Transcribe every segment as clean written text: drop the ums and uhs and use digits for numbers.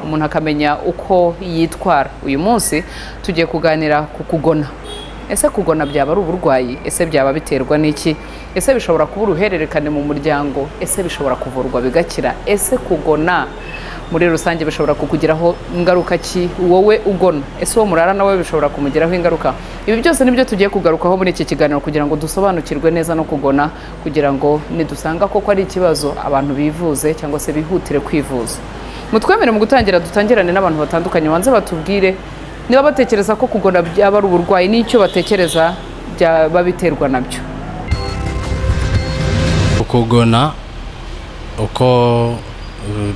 Umuntu akamenya uko yitwara. Uyu munsi tugiye kuganira ku kugona. Ese kugona byaba ari uburwayi? Ese byaba biterwa n'iki? Ese bishobora kuba uruhererekane mu muryango? Ese bishobora kuvurwa bigakira? Ese kugona muri rusange bishobora kukugiraho ingaruka ki wowe ugona? Ese uwo murara nawe bishobora kumugiraho ingaruka? Ibi byose nibyo tugiye kugarukaho muri iki kiganiro kugira ngo dusobanukirwe neza no kugona, kugira ngo nidusanga koko ari ikibazo, abantu bivuze cyangwa se bihutire kwivuza. Mutwemere mu gutangira dutangirane n'abantu batandukanye, banze batubwire niba batekereza ko kugona byaba ari uburwayi n'icyo batekereza byaba biterwa nabyo. Kugona uko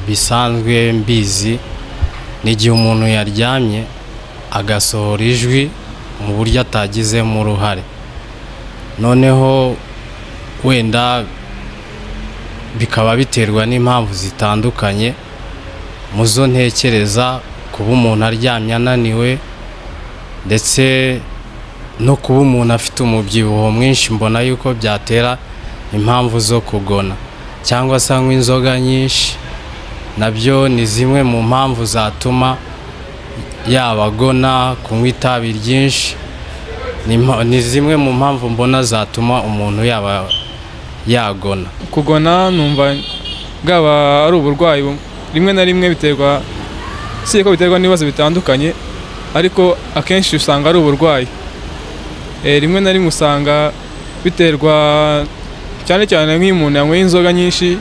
bisanzwe mbizi ni igihe umuntu yaryamye agasohora ijwi mu buryo atagizemo uruhare, noneho wenda bikaba biterwa n'impamvu zitandukanye. Mu zo ntekereza, kuba umuntu aryamye ananiwe, ndetse no kuba umuntu afite umubyibuho mwinshi, mbona yuko byatera impamvu zo kugona, cyangwa se anywa inzoga nyinshi, nabyo ni zimwe mu mpamvu zatuma yaba agona. Kunywa itabi ryinshi ni zimwe mu mpamvu mbona zatuma umuntu yaba yagona. Kugona numva bwaba ari uburwayi rimwe na rimwe biterwa, si ko biterwa n'ibibazo bitandukanye, ariko akenshi usanga ari uburwayi. Rimwe na rimwe usanga biterwa cyane cyane nk'iyo umuntu yanyweye inzoga nyinshi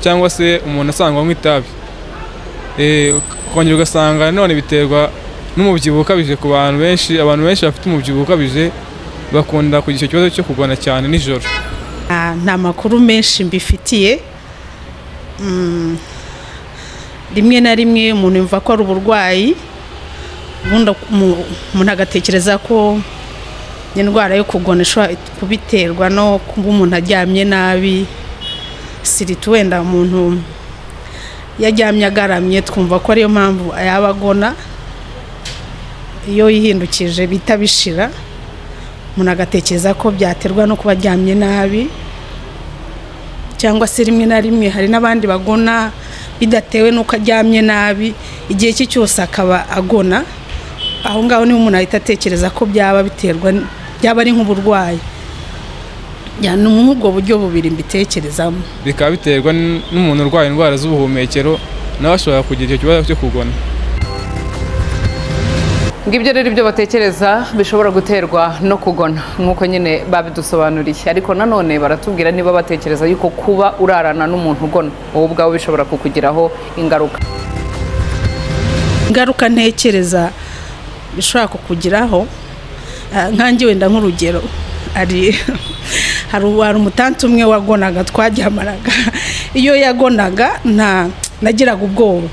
cyangwa se umuntu asangwa anywa itabi. Ukongera ugasanga nanone biterwa n'umubyibuho ukabije ku bantu benshi. Abantu benshi bafite umubyibuho ukabije bakunda kugira icyo kibazo cyo kugona cyane nijoro. Nta makuru menshi mbifitiye. Rimwe na rimwe umuntu yumva ko ari uburwayi, ubundi umuntu agatekereza ko indwara yo kugona ishobora kubiterwa no kuba umuntu aryamye nabi, surtout wenda umuntu iyo aryamye agaramye, twumva ko ariyo mpamvu yaba agona. Iyo yihindukije bita bishira, umuntu agatekereza ko byaterwa no kuba aryamye nabi, cyangwa se rimwe na rimwe hari n'abandi bagona bidatewe n'uko aryamye nabi, igihe cye cyose akaba agona. Aho ngaho niho umuntu ahita atekereza ko byaba biterwa, byaba ari nk'uburwayi. Ni muri ubwo buryo bubiri mbitekerezamo. Bikaba biterwa n'umuntu urwaye indwara z'ubuhumekero, nawe ashobora kugira icyo kibazo cyo kugona. Ngibyo rero ibyo batekereza bishobora guterwa no kugona, nk'uko nyine babidusobanuriye. Ariko nanone baratubwira niba batekereza yuko kuba urarana n'umuntu ugona, wowe ubwawe bishobora kukugiraho ingaruka. Ingaruka ntekereza bishobora kukugiraho, nkanjye wenda nk'urugero, hari umutanti umwe wagonaga twaryamanaga. Iyo yagonaga nta nagiraga ubwoba,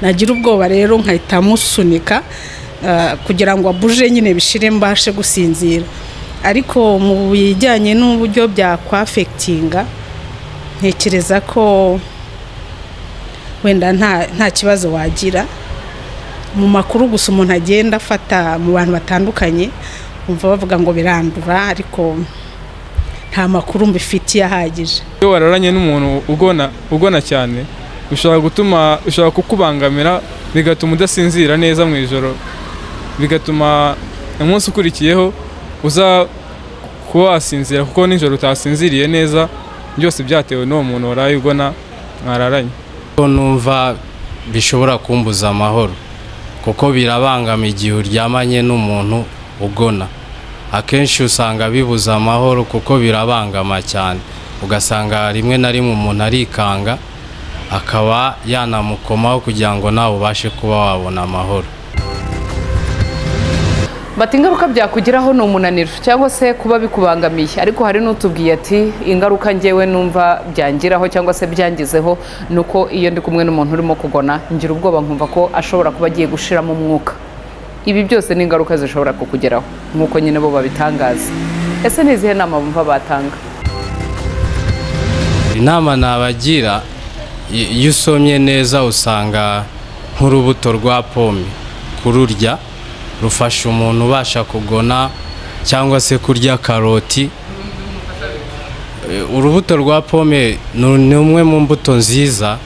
nagira ubwoba rero nkahita musunika kugira ngo abuje nyine bishire mbashe gusinzira. Ariko mu bijyanye n'uburyo byakwaffectinga, ntekereza ko wenda nta kibazo wagira. Mu makuru gusa umuntu agenda afata mu bantu batandukanye, umva bavuga ngo birandura, ariko nta makuru mbifitiye ahagije. Iyo wararanye n'umuntu ugona cyane, bishobora gutuma, bishobora kukubangamira, bigatuma udasinzira neza mu ijoro, bigatuma umunsi ukurikiyeho uza kuba wasinzira kuko nijoro utasinziriye neza, byose byatewe n'uwo muntu waraye ugona mwararanye. Numva bishobora kumbuza amahoro, kuko birabangama igihe uryamanye n'umuntu ugona. Akenshi usanga bibuza amahoro kuko birabangama cyane, ugasanga rimwe na rimwe umuntu arikanga akaba yanamukomaho kugira ngo nawe ubashe kuba wabona amahoro. Bati ingaruka byakugiraho ni umunaniro cyangwa se kuba bikubangamiye. Ariko hari n'utubwiye ati ingaruka ngewe numva byangiraho cyangwa se byangizeho ni uko iyo ndi kumwe n'umuntu urimo kugona, ngira ubwoba, nkumva ko ashobora kuba agiye gushiramo umwuka. Ibi byose ni ingaruka zishobora kukugeraho nk'uko nyine bo babitangaza. Ese ni izihe nama bumva batanga? Inama nabagira, iyo usomye neza usanga nk'urubuto rwa pome kururya rufasha umuntu ubasha kugona, cyangwa se kurya karoti. Urubuto rwa pome ni umwe mu mbuto nziza.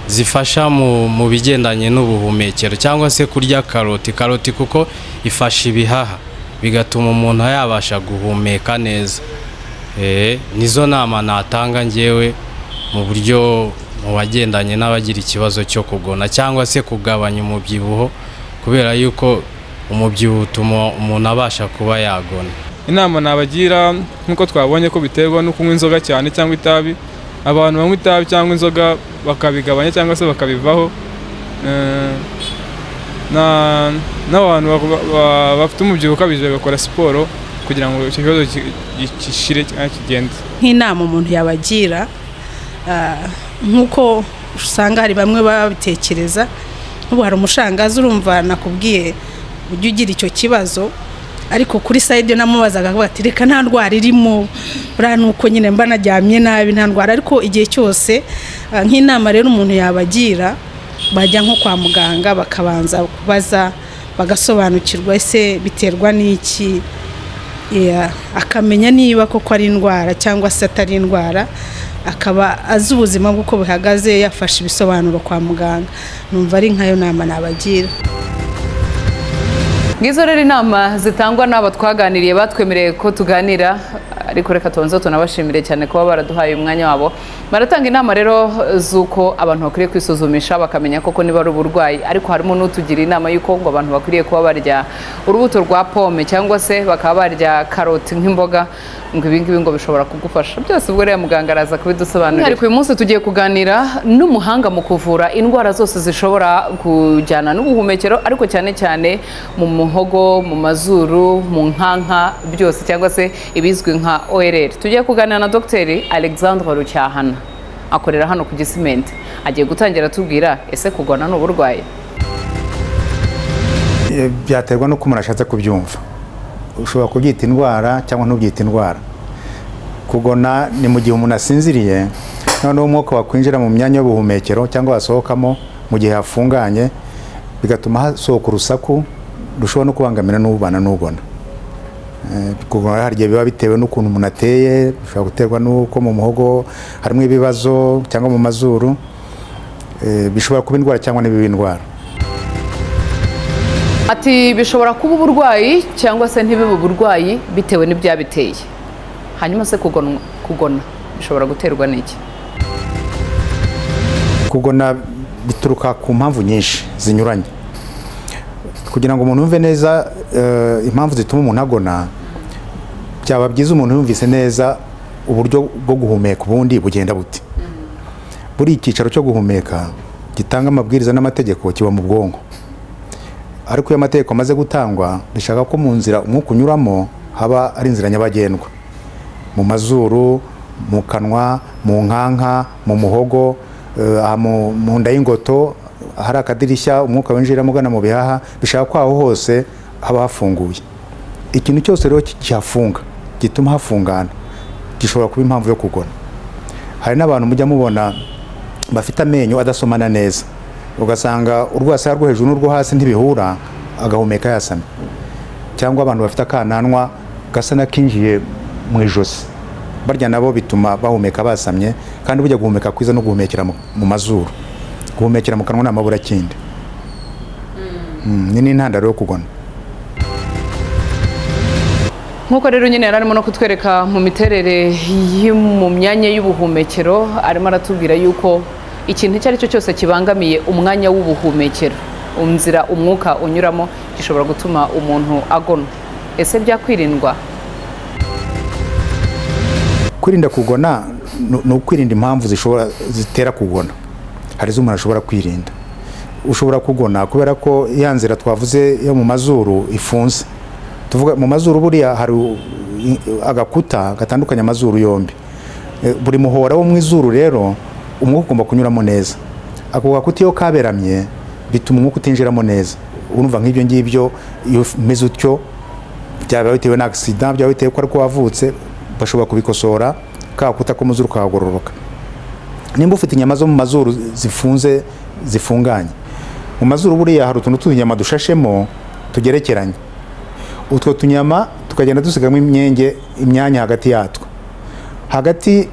zifasha mu bigendanye n'ubuhumekero, cyangwa se kurya karoti. Karoti kuko ifasha ibihaha, bigatuma umuntu yabasha guhumeka neza. Nizo nama natanga ngewe mu buryo mu bagendanye n'abagira ikibazo cyo kugona, cyangwa se kugabanya umubyibuho, kubera yuko umubyibuho utuma umuntu abasha kuba yagona. Inama nabagira, nk'uko twabonye ko biterwa no kunywa inzoga cyane cyangwa itabi, abantu banywa itabi cyangwa inzoga bakabigabanya cyangwa se bakabivaho. N'abantu bafite umubyibuho ukabije bagakora siporo kugira ngo icyo kibazo gishire cyangwa kigende. Nk'inama umuntu yabagira, nk'uko usanga hari bamwe babitekereza, nk'ubu hari umushangazi, urumva nakubwiye ujya ugira icyo kibazo, ariko kuri side namubazaga akavuga ati: "Reka, nta ndwara irimo, buriya ni uko nyine mba naryamye nabi, nta ndwara." Ariko igihe cyose, nk'inama rero umuntu yabagira, bajya nko kwa muganga bakabanza kubaza, bagasobanukirwa ese biterwa n'iki. Yeah, akamenya niba koko ari indwara cyangwa se atari indwara, akaba azi ubuzima bw'uko buhagaze, yafashe ibisobanuro kwa muganga. Numva ari nkayo nama nabagira. Ngizo rero inama zitangwa n'aba twaganiriye, batwemereye ko tuganira, ariko reka tubanze tunabashimire cyane kuba baraduhaye umwanya wabo. Baratanga inama rero z'uko abantu bakwiriye kwisuzumisha, bakamenya koko niba ari uburwayi, ariko harimo n'utugira inama y'uko ngo abantu bakwiriye kuba barya urubuto rwa pome cyangwa se bakaba barya karoti nk'imboga, ngo ibi ngibi ngo bishobora kugufasha byose. Ubwo rero muganga araza kubidusobanurira. Ariko uyu munsi tugiye kuganira n'umuhanga mu kuvura indwara zose zishobora kujyana n'ubuhumekero, ariko cyane cyane mu muhogo, mu mazuru, mu nkanka byose, cyangwa se ibizwi nka ORL. Tugiye kuganira na Dr Alexandre Rucyahana, akorera hano ku Gisimenti. Agiye gutangira atubwira: ese kugona ni uburwayi? Byaterwa n'uko umuntu ashatse kubyumva. Ushobora kubyita indwara cyangwa ntubyite indwara. Kugona ni mu gihe umuntu asinziriye, noneho umwuka wakwinjira mu myanya y'ubuhumekero cyangwa wasohokamo mu gihe hafunganye, bigatuma hasohoka urusaku rushobora no kubangamira n'ubana n'ugona. Kugona hari igihe biba bitewe n'ukuntu umuntu ateye, bishobora guterwa n'uko mu muhogo harimo ibibazo cyangwa mu mazuru. Bishobora kuba indwara cyangwa ntibibe indwara. Ati bishobora kuba uburwayi cyangwa se ntibibe uburwayi bitewe n'ibyabiteye. Hanyuma se kugona bishobora guterwa n'iki? Kugona bituruka ku mpamvu nyinshi zinyuranye. Kugira ngo umuntu yumve neza impamvu zituma umuntu agona, byaba byiza umuntu yumvise neza uburyo bwo guhumeka ubundi bugenda bute. Buri icyicaro cyo guhumeka gitanga amabwiriza n'amategeko kiba mu bwonko, ariko iyo amategeko amaze gutangwa, bishaka ko mu nzira umwuka unyuramo haba ari inzira nyabagendwa: mu mazuru, mu kanwa, mu nkanka, mu muhogo, aha mu nda y'ingoto hari akadirishya umwuka winjiramo ugana mu bihaha. Bishaka ko aho hose haba hafunguye. Ikintu cyose rero kihafunga, gituma hafungana, gishobora kuba impamvu yo kugona. Hari n'abantu mujya mubona bafite amenyo adasomana neza, ugasanga urwasaya rwo hejuru n'urwo hasi ntibihura, agahumeka yasamye, cyangwa abantu bafite akananwa gasa n'akinjiye mu ijosi, barya nabo bituma bahumeka basamye. Kandi bujya guhumeka kwiza no guhumekera mu mazuru, guhumekera mu kanwa ni amaburakindi. Ni n'intandaro yo kugona. Nk'uko rero nyine yari arimo no kutwereka mu miterere mu myanya y'ubuhumekero, arimo aratubwira yuko ikintu icyo ari cyo cyose kibangamiye umwanya w'ubuhumekero, inzira umwuka unyuramo, gishobora gutuma umuntu agona. Ese byakwirindwa? Kwirinda kugona ni ukwirinda impamvu zishobora zitera kugona. Hari izo umuntu ashobora kwirinda. Ushobora kugona kubera ko ya nzira twavuze yo mu mazuru ifunze. Tuvuga mu mazuru, buriya hari agakuta gatandukanya amazuru yombi. Buri muhora wo mu izuru rero umwuka ugomba kunyuramo neza. Ako gakuta iyo kaberamye bituma umwuka utinjiramo neza. Urumva nk'ibyo ngibyo, iyo umeze utyo, byaba bitewe na accident, byaba bitewe ko ariko wavutse, bashobora kubikosora, ka gakuta ko mu zuru kahagororoka. Nimba ufite inyama zo mu mazuru zifunze, zifunganye mu mazuru, buriya hari utuntu tw'utunyama dushashemo tugerekeranye. Utwo tunyama tukagenda dusigamo imyenge, imyanya hagati yatwo. Hagati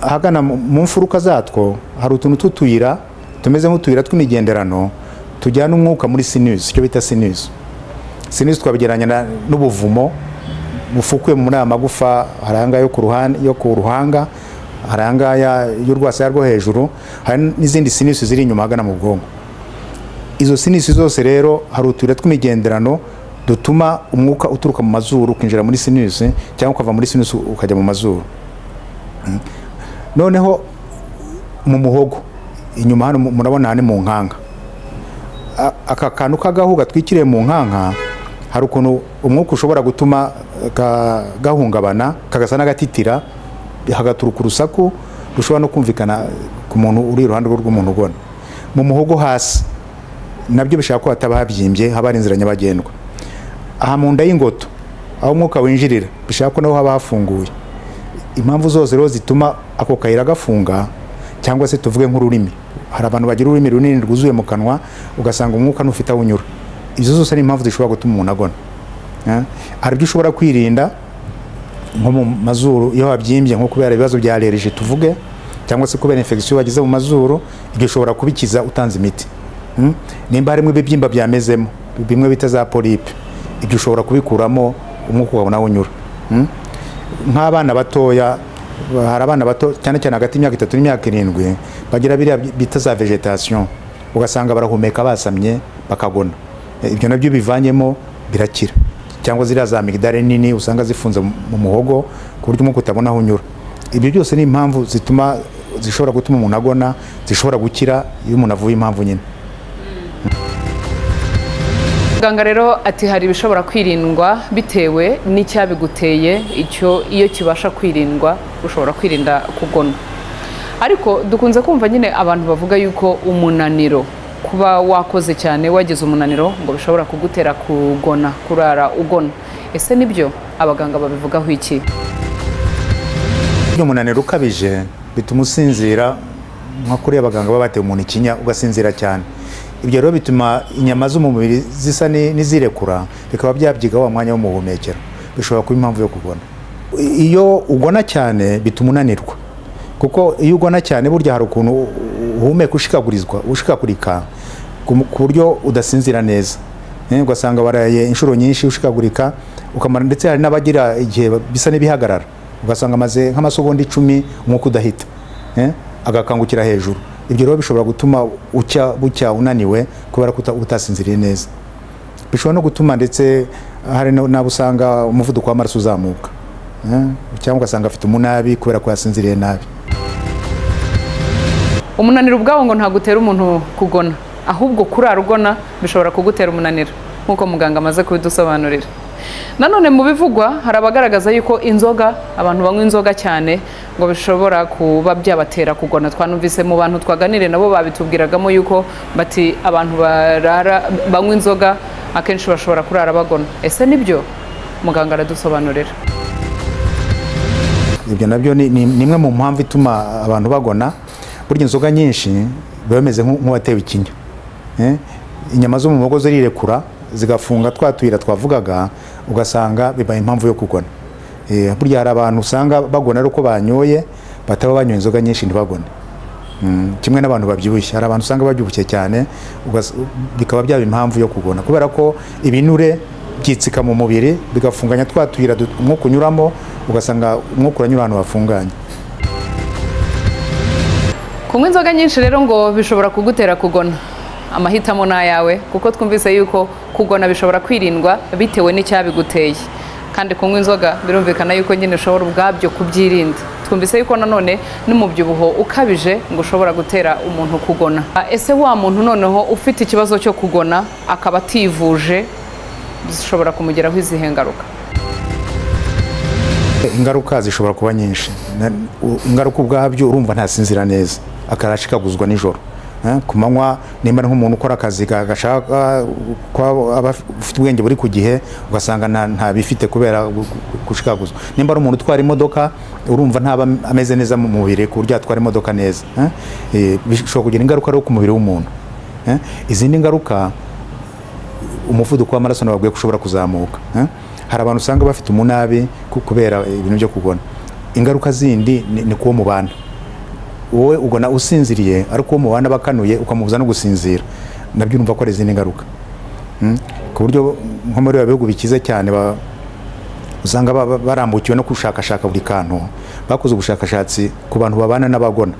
ahagana mu mfuruka zatwo hari utuntu tw'utuyira. Tumeze nk'utuyira tw'imigenderano tujyana umwuka muri sinus, icyo bita sinus. Sinus twabigereranya n'ubuvumo bufukuye muri aya magufa. Hari aya ngaya yo ku ruhande, yo ku ruhanga, hari aya ngaya y'urwasaya rwo hejuru, hari n'izindi sinus ziri inyuma ahagana mu bwonko. Izo sinus zose rero hari utuyira tw'imigenderano dutuma umwuka uturuka mu mazuru ukinjira muri sinus, cyangwa ukava muri sinus ukajya mu mazuru. Noneho mu muhogo inyuma hano, murabona aha ni mu nkanka. Aka kantu k'agahu gatwikiriye mu nkanka, hari ukuntu umwuka ushobora gutuma gahungabana, kagasa n'agatitira, hagaturuka urusaku rushobora no kumvikana ku muntu uri iruhande rw'umuntu ugona. Mu muhogo hasi nabyo bishaka ko hataba habyimbye, haba hari inzira nyabagendwa. Aha mu nda y'ingoto, aho umwuka winjirira, bishaka ko naho haba hafunguye. Impamvu zose rero zituma ako kayira gafunga, cyangwa se tuvuge nk'ururimi, hari abantu bagira ururimi runini rwuzuye mu kanwa, ugasanga umwuka ntufite aho unyura. Izo zose ni impamvu zishobora gutuma umuntu agona. Hari ibyo ushobora kwirinda, nko mu mazuru iyo habyimbye, nko kubera ibibazo bya allergie tuvuge, cyangwa se kubera infection wagize mu mazuru, ibyo ushobora kubikiza utanze imiti. Nimba harimo ibibyimba byamezemo, bimwe bita za polype, ibyo ushobora kubikuramo, umwuka ukabona aho unyura. Nk'abana batoya, hari abana bato cyane cyane hagati y'imyaka 3 n'imyaka 7 bagira biriya bita za végétation, ugasanga barahumeka basamye, bakagona. Ibyo nabyo bivanyemo birakira. Cyangwa ziriya za amygdale nini usanga zifunze mu muhogo ku buryo umwuka utabona aho unyura. Ibyo byose ni impamvu zituma, zishobora gutuma umuntu agona, zishobora gukira iyo umuntu avuye impamvu nyine. Muganga rero ati hari ibishobora kwirindwa bitewe n'icyabiguteye. Icyo iyo kibasha kwirindwa, ushobora kwirinda kugona. Ariko dukunze kumva nyine abantu bavuga yuko umunaniro, kuba wakoze cyane wagize umunaniro, ngo bishobora kugutera kugona, kurara ugona. Ese nibyo? Abaganga babivugaho iki? Iyo umunaniro ukabije bituma usinzira, nka kuriya abaganga baba bateye umuntu ikinya, ugasinzira cyane. Ibyo rero bituma inyama zo mu mubiri zisa n'izirekura, bikaba byabyiga wa mwanya w'umuhumekero, bishobora kuba impamvu yo kugona. Iyo ugona cyane bituma unanirwa, kuko iyo ugona cyane burya hari ukuntu uhumeka ushikagurizwa, ushikagurika, ku buryo udasinzira neza. Ugasanga waraye inshuro nyinshi ushikagurika, ukamara, ndetse hari n'abagira igihe bisa n'ibihagarara, ugasanga amaze nk'amasegonda 10 umwuka udahita, agakangukira hejuru. Ibyo rero bishobora gutuma ucya, bucya unaniwe kubera ko utasinziriye neza. Bishobora no gutuma ndetse hari n'abo usanga umuvuduko w'amaraso uzamuka, cyangwa ugasanga afite umunabi kubera ko yasinziriye nabi. Umunaniro ubwawo ngo ntabwo utera umuntu kugona, ahubwo kurara ugona bishobora kugutera umunaniro, nk'uko muganga amaze kubidusobanurira. Nanone mu bivugwa hari abagaragaza yuko inzoga, abantu banywa inzoga cyane, ngo bishobora kuba byabatera kugona. Twanumvise mu bantu twaganiriye nabo babitubwiragamo yuko bati abantu barara banywa inzoga akenshi bashobora kurara bagona. Ese nibyo? Muganga aradusobanurira. Ibyo nabyo ni imwe mu mpamvu ituma abantu bagona. Burya inzoga nyinshi biba bimeze nk'uwatewe ikinya. Inyama zo mu muhogo zirirekura, zigafunga twa tuyira twavugaga, ugasanga bibaye impamvu yo kugona. Burya hari abantu usanga bagona ari uko banyoye, bataba banyoye inzoga nyinshi ntibagone. Kimwe n'abantu babyibushye, hari abantu usanga babyibushye cyane, bikaba byaba impamvu yo kugona, kubera ko ibinure byitsika mu mubiri, bigafunganya twa tuyira umwuka unyuramo, ugasanga umwuka uranyura ahantu hafunganye. Kunywa inzoga nyinshi rero ngo bishobora kugutera kugona. Amahitamo ni ayawe, kuko twumvise yuko kugona bishobora kwirindwa bitewe n'icyabiguteye, kandi kunywa inzoga birumvikana yuko nyine ushobora ubwabyo kubyirinda. Twumvise yuko nanone n'umubyibuho ukabije ngo ushobora gutera umuntu kugona. Ese wa muntu noneho ufite ikibazo cyo kugona akaba ativuje, zishobora kumugeraho izihe ngaruka? Ingaruka zishobora kuba nyinshi. Ingaruka ubwabyo, urumva ntasinzira neza, akarashikaguzwa nijoro. Ku manywa nimba ari nk'umuntu ukora akazi gashaka ko aba ufite ubwenge buri ku gihe, ugasanga ntabifite kubera gushikaguzwa. Nimba ari umuntu utwara imodoka, urumva ntaba ameze neza mu mubiri ku buryo yatwara imodoka neza. Bishobora kugira ingaruka rero ku mubiri w'umuntu. Izindi ngaruka, umuvuduko w'amaraso nababwiye ko ushobora kuzamuka. Hari abantu usanga bafite umunabi kubera ibintu byo kugona. Ingaruka zindi ni kuwo mubana. Wowe ugona usinziriye, ariko uwo mubana bakanuye, ukamubuza no gusinzira, nabyo urumva ko ari izindi ngaruka. Ku buryo nko muri biba bihugu bikize cyane usanga barambukiwe no gushakashaka buri kantu. Bakoze ubushakashatsi ku bantu babana n'abagona,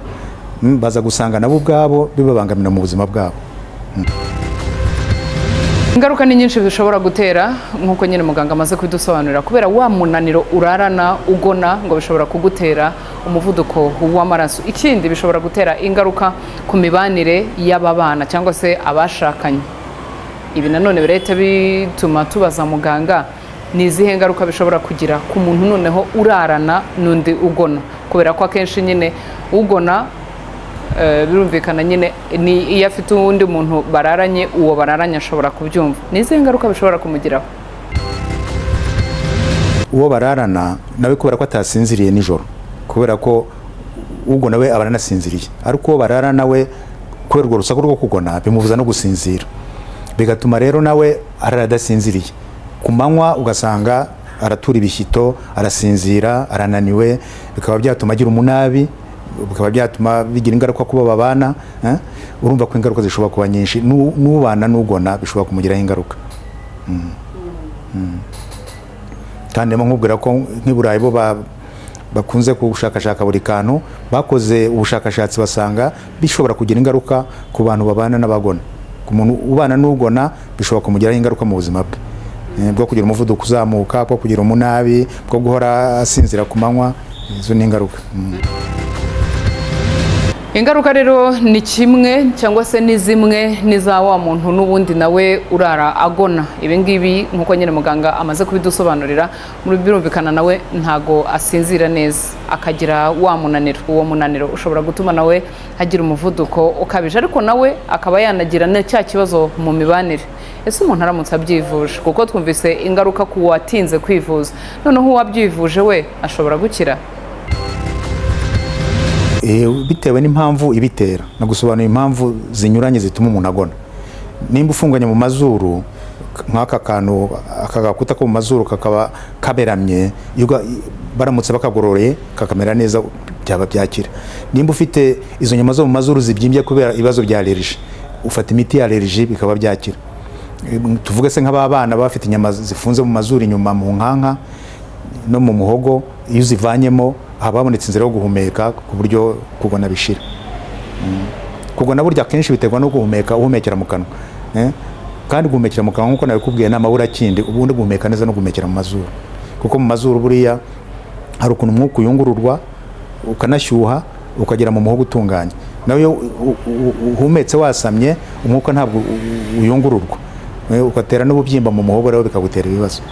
baza gusanga nabo ubwabo bibabangamira mu buzima bwabo. Ingaruka ni nyinshi bishobora gutera, nk'uko nyine muganga amaze kubidusobanurira. Kubera wa munaniro urarana ugona, ngo bishobora kugutera umuvuduko w'amaraso. Ikindi, bishobora gutera ingaruka ku mibanire y'ababana cyangwa se abashakanye. Ibi nanone birahita bituma tubaza muganga: ni izihe ngaruka bishobora kugira ku muntu noneho urarana n'undi ugona? Kubera ko akenshi nyine ugona, birumvikana nyine ni iyo afite uwundi muntu bararanye, uwo bararanye ashobora kubyumva. Ni izihe ngaruka bishobora kumugiraho? Uwo bararana nawe, kubera ko atasinziriye nijoro, kubera ko ugona we aba aranasinziriye, ariko uwo bararana we, kubera urwo rusaku rwo kugona, bimubuza no gusinzira, bigatuma rero nawe arara adasinziriye. Ku manywa ugasanga aratura ibishyito, arasinzira, arananiwe, bikaba byatuma agira umunabi, bikaba byatuma bigira ingaruka kubo babana, eh? Urumva ko ingaruka zishobora kuba nyinshi. N'ubana n'ugona bishobora kumugiraho ingaruka. Kandi ndimo nkubwira ko nk'i Burayi bo bakunze gushakashaka buri kantu. Bakoze ubushakashatsi, basanga bishobora kugira ingaruka ku bantu babana n'abagona. Ku muntu ubana n'ugona bishobora kumugiraho ingaruka mu buzima bwe, bwo kugira umuvuduko uzamuka, bwo kugira umunabi, bwo guhora asinzira ku manywa. Izo ni ingaruka. Ingaruka rero ni kimwe cyangwa se ni zimwe n'iza wa muntu n'ubundi nawe urara agona. Ibi ngibi, nk'uko nyine muganga amaze kubidusobanurira, muri birumvikana nawe ntago asinzira neza, akagira wa munaniro. Uwo munaniro ushobora gutuma nawe agira umuvuduko ukabije, ariko nawe akaba yanagira na cya kibazo mu mibanire. Ese umuntu aramutse abyivuje, kuko twumvise ingaruka ku watinze kwivuza, noneho uwabyivuje we ashobora gukira? Bitewe n'impamvu ibitera. Nagusobanuriye impamvu zinyuranye zituma umuntu agona. Nimba ufunganye mu mazuru, nk'aka kantu, aka gakuta ko mu mazuru kakaba kaberamye, iyo baramutse bakagororeye kakamera neza, byaba byakira. Nimba ufite izo nyama zo mu mazuru zibyimbye kubera ibibazo bya allergie, ufata imiti ya allergie bikaba byakira. Tuvuge se nk'aba bana baba bafite inyama zifunze mu mazuru inyuma mu nkanka no mu muhogo, iyo uzivanyemo haba habonetse inzira yo guhumeka, ku buryo kugona bishira. Kugona burya akenshi biterwa no guhumeka, uhumekera mu kanwa, eh? Kandi guhumekera mu kanwa, nk'uko nabikubwiye, ni amaburakindi. Ubundi guhumeka neza no guhumekera mu mazuru, kuko mu mazuru buriya hari ukuntu umwuka uyungururwa, ukanashyuha, ukagera mu muhogo utunganye. Nawe iyo uhumetse wasamye, umwuka ntabwo uyungururwa, ugatera n'ububyimba mu muhogo, rero bikagutera ibibazo.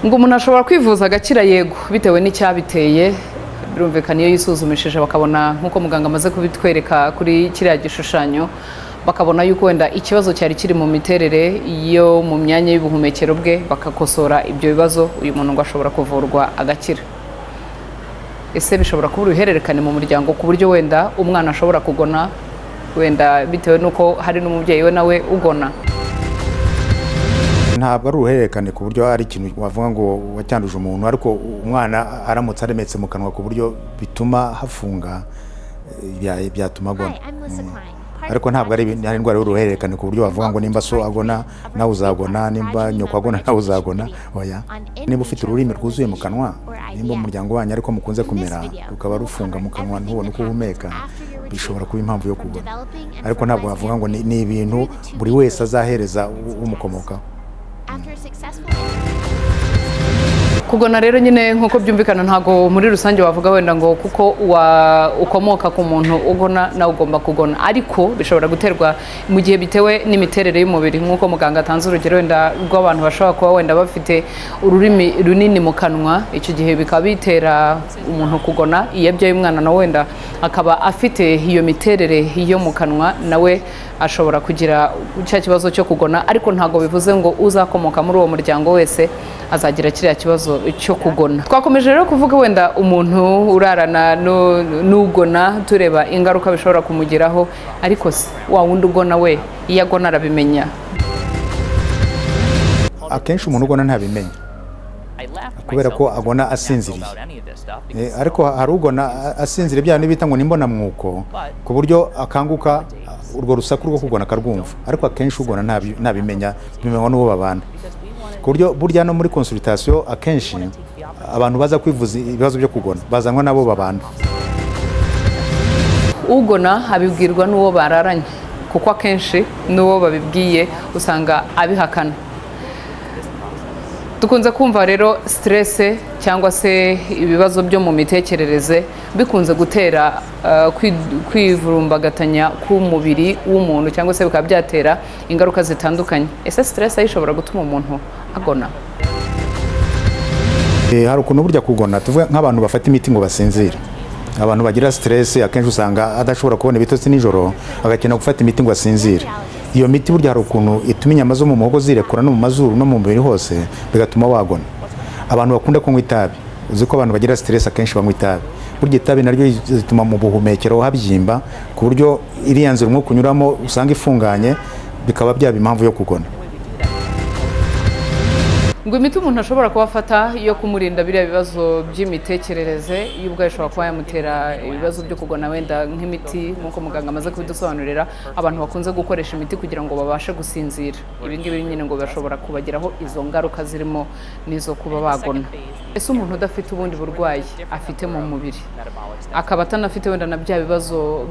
Ngo umuntu ashobora kwivuza agakira? Yego, bitewe n'icyabiteye. Birumvikana, iyo yisuzumishije bakabona, nk'uko muganga amaze kubitwereka kuri kiriya gishushanyo, bakabona yuko wenda ikibazo cyari kiri mu miterere yo mu myanya y'ubuhumekero bwe, bakakosora ibyo bibazo, uyu muntu ngo ashobora kuvurwa agakira. Ese bishobora kuba uruhererekane mu muryango, ku buryo wenda umwana ashobora kugona, wenda bitewe n'uko hari n'umubyeyi we nawe ugona? Ntabwo ari uruhererekane ku buryo hari ikintu wavuga ngo wacyanduje umuntu, ariko umwana aramutse aremetse mu kanwa ku buryo bituma hafunga, byatuma agona. Ariko ntabwo ari indwara y'uruhererekane ku buryo wavuga ngo nimba so agona nawe uzagona, nimba nyoko agona nawe uzagona. Oya. Niba ufite ururimi rwuzuye mu kanwa, nimba umuryango wanyu ariko mukunze kumera, rukaba rufunga mu kanwa ntubone uko uhumeka, bishobora kuba impamvu yo kugona. Ariko ntabwo wavuga ngo ni ibintu buri wese azahereza umukomokaho. Kugona rero nyine, nk'uko byumvikana, ntabwo muri rusange wavuga wenda ngo kuko ukomoka ku muntu ugona nawe ugomba kugona, ariko bishobora guterwa mu gihe bitewe n'imiterere y'umubiri, nk'uko muganga atanze urugero wenda rw'abantu bashobora kuba wenda bafite ururimi runini mu kanwa, icyo gihe bikaba bitera umuntu kugona. Iyo abyaye umwana nawe wenda akaba afite iyo miterere yo mu kanwa, nawe ashobora kugira cya kibazo cyo kugona. Ariko ntabwo bivuze ngo uzakomoka muri uwo muryango wese azagira kiriya kibazo cyo kugona. Twakomeje rero kuvuga wenda umuntu urarana n'ugona, tureba ingaruka bishobora kumugiraho. Ariko se wa wundi ugona we, iyo agona arabimenya? Akenshi umuntu ugona ntabimenya. Kubera ko agona asinziriye. Ariko hari ugona asinziriye, bya bindi bita ngo ni imbonamwuko, ku buryo akanguka urwo rusaku rwo kugona akarwumva. Ariko akenshi ugona ntabimenya, bimenywa n'uwo babana, ku buryo burya no muri consultation akenshi abantu baza kwivuza ibibazo byo kugona bazanwa n'abo babana. Ugona abibwirwa n'uwo bararanye, kuko akenshi n'uwo babibwiye usanga abihakana. Dukunze kumva rero stress cyangwa se ibibazo byo mu mitekerereze bikunze gutera kwivurumbagatanya k'umubiri w'umuntu, cyangwa se bikaba byatera ingaruka zitandukanye. Ese stress ishobora gutuma umuntu agona? Hari ukuntu burya kugona, tuvuga nk'abantu bafata imiti ngo basinzire, abantu bagira stress, akenshi usanga adashobora kubona ibitotsi nijoro, agakenera gufata imiti ngo asinzire. Iyo miti burya hari ukuntu ituma inyama zo mu muhogo zirekura, no mu mazuru no mu mubiri hose, bigatuma wagona. Abantu bakunda kunywa itabi, uzi ko abantu bagira stress akenshi banywa itabi, burya itabi naryo rituma mu buhumekero habyimba, ku buryo iriya nzira umwuka unyuramo usanga ifunganye, bikaba byaba impamvu yo kugona. Ngo imiti umuntu ashobora kuba afata yo kumurinda biriya bibazo by'imitekerereze yo ubwayo ishobora kuba yamutera ibibazo byo kugona, wenda nk'imiti, nk'uko muganga amaze kubidusobanurira. Abantu bakunze gukoresha imiti kugira ngo babashe gusinzira, ibi ngibi nyine ngo bashobora kubagiraho izo ngaruka zirimo n'izo kuba bagona. Ese umuntu udafite ubundi burwayi afite mu mubiri, akaba atanafite wenda na bya bibazo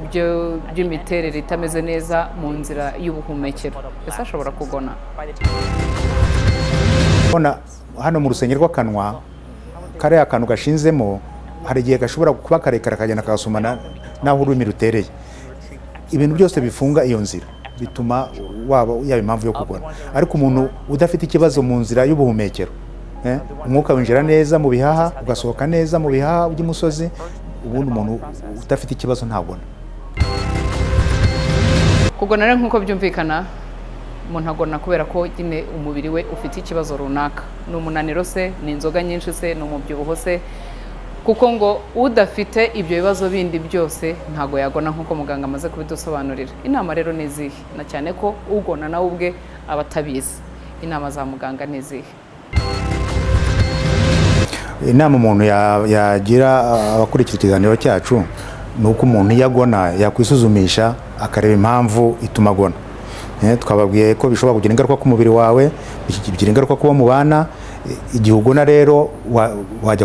by'imiterere itameze neza mu nzira y'ubuhumekero, ese ashobora kugona? Ubona hano mu rusenge rw'akanwa, kariya kantu gashinzemo, hari igihe gashobora kuba karekare kagenda kagasomana n'aho ururimi rutereye. Ibintu byose bifunga iyo nzira bituma waba yaba impamvu yo kugona. Ariko umuntu udafite ikibazo mu nzira y'ubuhumekero, umwuka winjira neza mu bihaha, ugasohoka neza mu bihaha by'umusozi, ubundi umuntu udafite ikibazo ntagona. Kugona rero, nk'uko byumvikana, umuntu agona kubera ko nyine umubiri we ufite ikibazo runaka. Ni umunaniro se, ni inzoga nyinshi se, ni umubyibuho se? Kuko ngo udafite ibyo bibazo bindi byose ntago yagona, nk'uko muganga amaze kubidusobanurira. Inama rero ni izihe? Na cyane ko ugona nawe ubwe aba atabizi. Inama za muganga ni izihe? Inama umuntu yagira abakurikira ikiganiro cyacu ni uko umuntu iyo agona yakwisuzumisha, akareba impamvu ituma agona. Twababwiye ko bishobora kugira ingaruka ku mubiri wawe, bigira ingaruka kuba mubana. Igihe ugona rero wajya